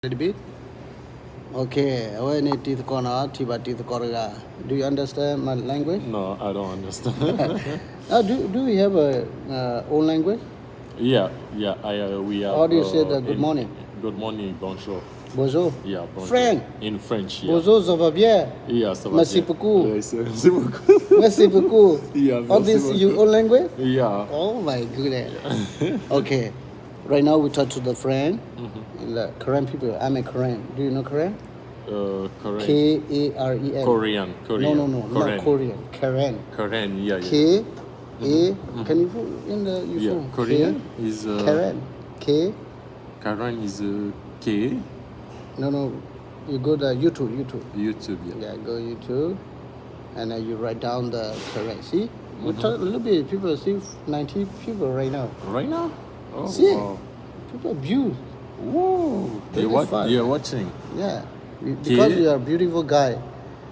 little bit. Okay, အဝဲန့ၣ်တံၤသကိးနီၤ, ထံၣ်ဘၣ်တံၤသကိးတဂၤ. Do you understand my language? No, I don't understand. Uh, do, do you have a uh, own language? Yeah, yeah. I, uh, we have. How do you say the good morning? Good morning, bonjour. Bonjour. Yeah, bonjour. French. In French, yeah. Bonjour, ça va bien? Yeah, ça va bien. Merci beaucoup. Yes, merci beaucoup. Merci beaucoup. Yeah, merci beaucoup. All this your own language? Yeah. Oh my goodness. Okay. Right now we talk to the friend. Mm-hmm. The Karen people. I'm a Karen. Do you know Karen? Uh, Karen. K A R E N. Korean, Korean. No, no, no, not Korean. Karen. Karen, yeah, yeah. K A, mm-hmm, can you put in the your phone? Yeah, Korean is, uh, Karen. K. Karen is, uh, K. No, no. You go to YouTube, YouTube. YouTube, yeah. Yeah, go YouTube. And then you write down the Karen. See? We talk a little bit. People see ninety people right now. Right now? Oh, wow. See? People view. Whoa. They are watching. Yeah. Because you are a beautiful guy.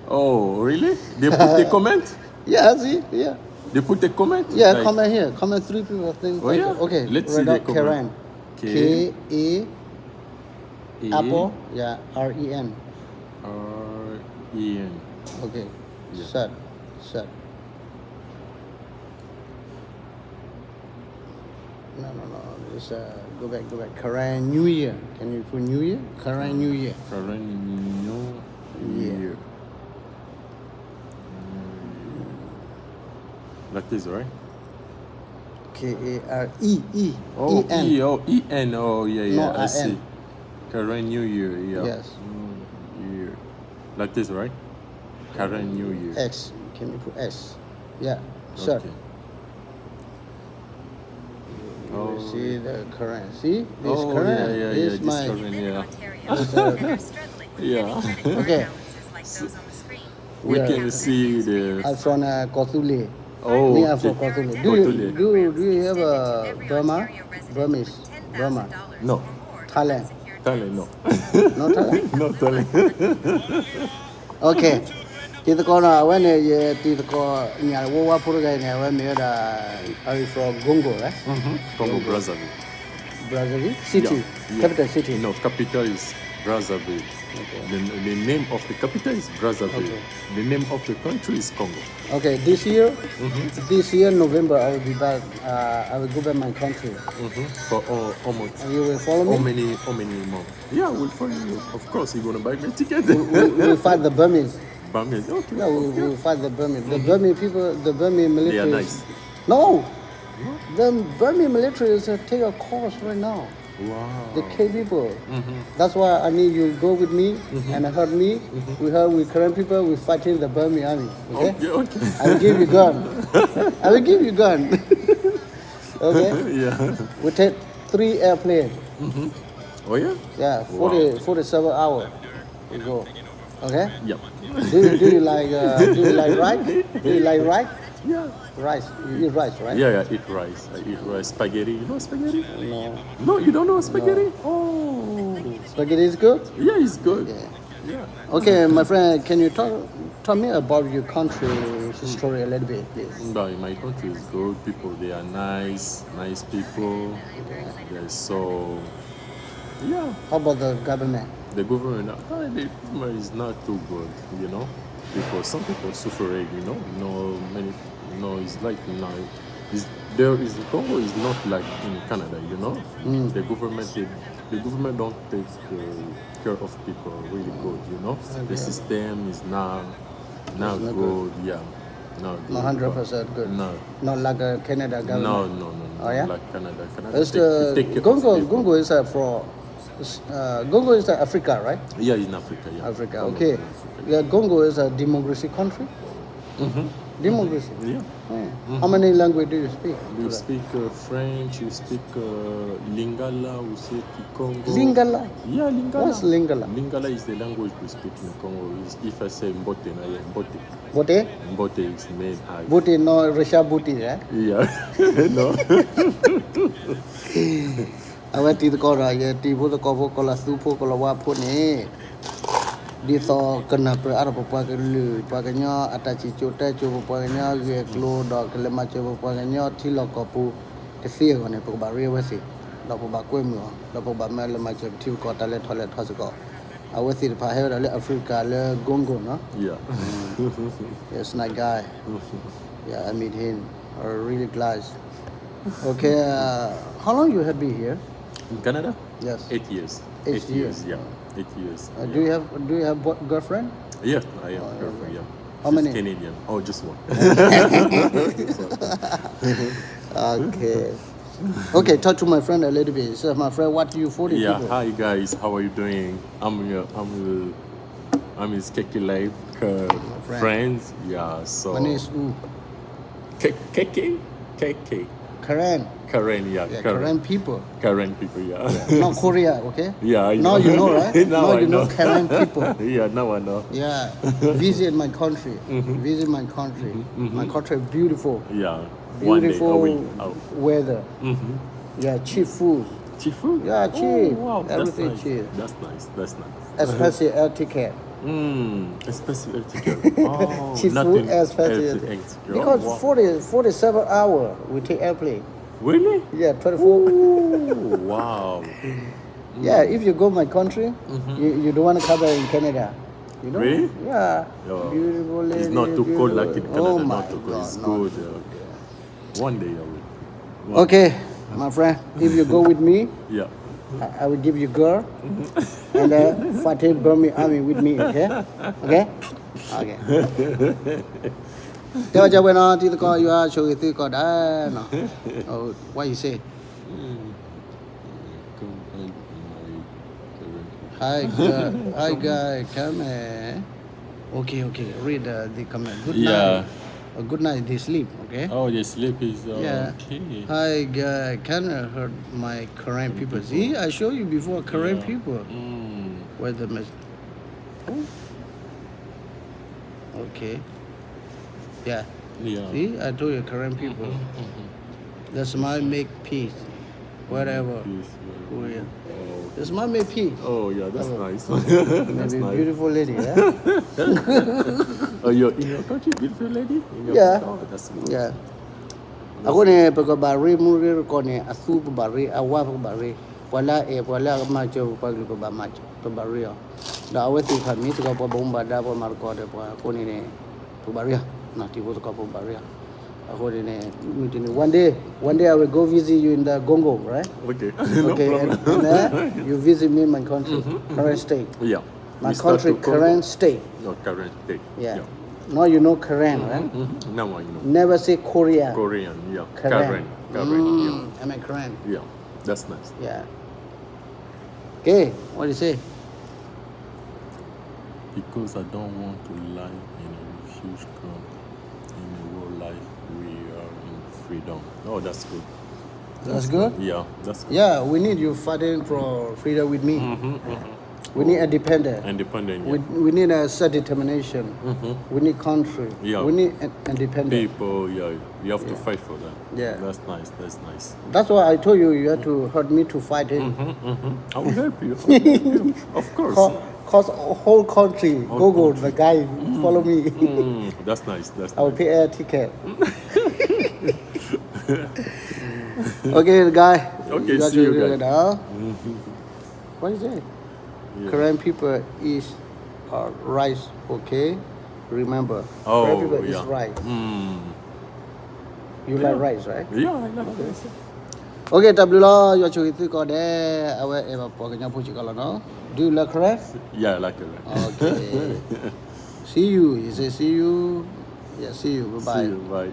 Oh, really? They put the comment? Yeah, see? Yeah. They put the comment? Yeah, like, comment here. Comment three people, things like that. Oh, yeah? Okay, let's see the comment. Karen. K A, apple, yeah, R E N. R E N. Okay. Yeah. Set. Set. No, no, no. Just uh, go back, go back. Karen New Year. Can you put New Year? Karen New Year. Karen New Year. Like this, right? K A R E, E, oh, E N. E, oh, E N. Oh, yeah, yeah, I see. Karen New Year, yeah. Yes. New Year. Like this, right? Karen New Year. X. Can you put X? Yeah, sure. Okay. You will see the Karen. See? This Karen is mine. Oh, yeah, yeah, yeah, this Karen, yeah. Yeah. Okay. We can see the. I'm from uh, Kawthoolei. Oh, okay. Me, I'm from Kawthoolei. Do you, do, do you have a Burma? Burmese? Burma? No. Thailand? Thailand, no. No Thailand? No Thailand. Okay. တံၤသကိးနီၤ, အဝဲန့ၣ် ယတံၤသကိးညၣ်ဝါဝါဖိတဂၤအံၤန့ၣ် အဝဲမ့ၢ်ဝဲဒၣ် are you from Congo, eh? Mm-hmm. Congo Brazzaville. Brazzaville? City? Yeah, yeah. Capital city? No, capital is Brazzaville. Okay. The, the name of the capital is Brazzaville. Okay. The name of the country is Congo. Okay, this year, mm-hmm, this year, November, I will be back. Uh, I will go back my country. Mm-hmm. For all, almost. And you will follow me? How many, how many months? Yeah, we'll follow you. Of course, you're gonna buy me a ticket. We, we, we'll fight the Burmese. Burmese, okay. Yeah, we, we'll fight the Burmese. The Burmese people, the Burmese military. They are nice. No! What? The Burmese military is uh, take a course right now. Wow. They kill people. Mm-hmm. That's why I need you go with me, mm-hmm, and help me. Mm-hmm. We help with Karen people, we fighting the Burmese army. Okay? Okay, okay. I will give you gun. I will give you gun. Okay? Yeah. We take three airplane. Mm-hmm. Oh, yeah? Yeah, forty, wow, forty-seven hour we go. Okay? Yep. Do you, do you like, uh, do you like rice? Do you like rice? Yeah. Rice. You eat rice, right? Yeah, yeah, I eat rice. I eat rice. Spaghetti. You know spaghetti? No. No, you don't know spaghetti? No. Oh. Spaghetti is good? Yeah, it's good. Yeah. Yeah. Okay, my friend, can you talk, tell me about your country history a little bit, please? But my country is good. People, they are nice, nice people. Yeah. They're so, yeah. How about the government? The government, uh, the government is not too good, you know. People, some people suffering, you know. No, many, no, it's like now, it's, there is, Congo is not like in Canada, you know. Mm. The government, the, the government don't take uh, care of people really good, you know. Okay. The system is not, not good, yeah. Not good. Not hundred percent good. No. Not like a Canada government. No, no, no, no. Oh, yeah? Not like Canada. Canada take, take care of people. Congo, Congo is uh, for, uh, Congo is uh, Africa, right? Yeah, in Africa, yeah. Africa, okay. Congo is in Africa, yeah. Yeah, Congo is a democracy country. Mm-hmm. Democracy? Yeah. Mm. Mm-hmm. How many language do you speak? We speak uh, French, we speak uh, Lingala, we say Kikongo. Lingala? Yeah, Lingala. What's Lingala? Lingala is the language we speak in Congo. Is if I say Mbote, now yeah, Mbote. Mbote? Mbote is made high. Mbote, no, Russia booty, eh? Yeah. No. အဝဲတံၤသကိးဒီး ယတံၤဖိသကိးဖိ ကီၢ်လီၤသူဖိ ကီၢ်လီၤဝါဖိန့ၣ် ဒ်သိးကနၢ်ပၢၢ်အါထီၣ်ပပှၤကလုာ် ပှၤကညီအတၢ်စံၣ်စိၤတဲစိၤ ပပှၤကညီဂ့ၢ်အကျိၤ ဒီးကလဲၤမၤစၢၤပပှၤကညီထံလီၢ်ကီၢ်ပူၤကသ့အဂီၢ်န့ၣ် ပကဘၣ်ရ့အဝဲသ့ၣ် ဒီးပကဘၣ်ကွဲမုာ်အီၤ, ဒီးပကဘၣ်မၢလၢမၤစၢၤပထံပကီၢ်တၢ်လဲၤထီၣ်လဲၤထီစ့ၢ်ကီး. အဝဲသ့ၣ်တဖၣ်ဟဲဝဲဒၣ်လၢ Africa လၢ Congo နီၤ. Yeah. It's nice guy. Yeah, I meet him. I really glad. Okay, uh, how long you have been here? In Canada? Yes. Eight years. Eight years. Yeah. Eight years. Uh, do you have, do you have girlfriend? Yeah, I have girlfriend, yeah. How many? She's Canadian. Oh, just one. Okay. Okay, talk to my friend a little bit. So, my friend, what do you forty people? Yeah, hi guys, how are you doing? I'm your, I'm your, I'm his Keke Life uh, friends. Yeah, so. My name is U. K- Keke? Keke. Karen. Karen, yeah. Yeah, Karen. Karen people. Karen people, yeah. Yeah, not Korea, okay? Yeah, I know. Now you know, right? Now, now I you know, know. Karen people. Yeah, now I know. Yeah. Visit my country. Mm-hmm. Visit my country. Mm-hmm. My country beautiful. Yeah. One day, a week. Beautiful weather. Mm-hmm. Yeah, cheap food. Cheap food? Yeah, cheap. Oh, wow. Everything cheap. That's nice. That's nice. That's nice. Expensive air ticket. Mm, expensive air ticket. Oh, cheap food, nothing expensive air ticket. Because forty, forty-seven hour we take airplane. Really? Yeah, twenty-four. Ooh, wow. Yeah, if you go my country, you, you don't want to come back in Canada. You know? Really? Yeah. Beautiful lady. It's not too cold like in Canada. Oh my God, not too cold. It's good. Okay. One day I will. Okay, my friend, if you go with me, yeah, I, I will give you girl, and then fighting Burmese army with me, okay? Okay? Okay. တဲဝဲကဝဲနီၤ တံၤသကိး ယွၤဆိၣ်ဂ့ၤသုကိးဂၤဒဲးနီၤ. Oh, what you say? Hi, guy. Hi, guy. Come here. Okay, okay. Read uh, the comment. Good night. Uh, good night. They sleep, okay? Oh, they sleep is uh, yeah. Okay. Hi, guy. Can I heard my Karen people? See, I show you before Karen people. Where the mess? Oh. Okay. Yeah. Yeah. See, I told you, Karen people. Mm-hmm, mm-hmm. The smile make peace. Whatever. Peace, yeah. Korea. Oh. The smile make peace. Oh, yeah, that's nice. That's nice. Beautiful lady, yeah? Oh, you're in your country, beautiful lady? In your country? Oh, that's good. Yeah. အဃိန့ၣ် ပကဘၣ်ရ့မူရ့ကီၢ်န့ၣ် အသူပဘၣ်ရ့ အဝါပကဘၣ်ရ့, ပှၤလၢအအဲၣ် ပှၤလၢအမၤစၢၤပှၤကလုာ် ပဘၣ်မၤ ပဘၣ်ရ့အီၤ, ဒီးအဝဲသ့ၣ်တဖၣ်မ့ၢ်စ့ၢ်ကီးပှၤဘၣ်မူဘၣ်ဒါ ပှၤမၤသကိးဒီးပှၤအဃိန့ၣ်န့ၣ် ပဘၣ်ရ့အီၤ, တံၤဖိသကိးပဘၣ်ရ့အီၤ, အဃိန့ၣ်န့ၣ် မုၢ်တနံၤ one day, one day I will go visit you in the Congo, right? Okay, no problem. Okay, and, and then you visit me in my country, Karen State. Yeah. My country, Karen State. No, Karen State. Yeah. Now you know Karen, right? Now I know. Never say Korea. Korean, yeah. Karen. Karen, Karen, yeah. Mm, I mean Karen. Yeah, that's nice. Yeah. Okay, what do you say? Because I don't want to live in a refugee camp. In a real life, we are in freedom. Oh, that's good. That's good? Yeah, that's good. Yeah, we need you fighting for freedom with me. Mm-hmm, mm-hmm. We need independent. Independent, yeah. We, we need a self-determination. Mm-hmm. We need country. Yeah. We need an independent. People, yeah, you have to fight for that. Yeah. That's nice, that's nice. That's why I told you, you have to help me to fight him. Mm-hmm, mm-hmm. I will help you. I will help you. Of course. Cause, cause whole country, Google, the guy follow me. Mm, that's nice, that's nice. I will pay air ticket. Okay, the guy. Okay, see you guys. What is it? Yeah. Karen people is uh, rice, okay? Remember, Karen people is rice. Oh, yeah. Mm. You like rice, right? Yeah, I like rice. Okay, တၢ်ဘျုးလီၤ, ယွၤဆိၣ်ဂ့ၤသုကိးဂၤဒဲး, အဝဲအဲၣ်ဘၣ်ပှၤကညီဖိစ့ၢ်ကီးလီၤနီၤ. Do you like Karen? Yeah, I like Karen. Okay. See you. He say see you. Yeah, see you. Bye bye. See you. Bye.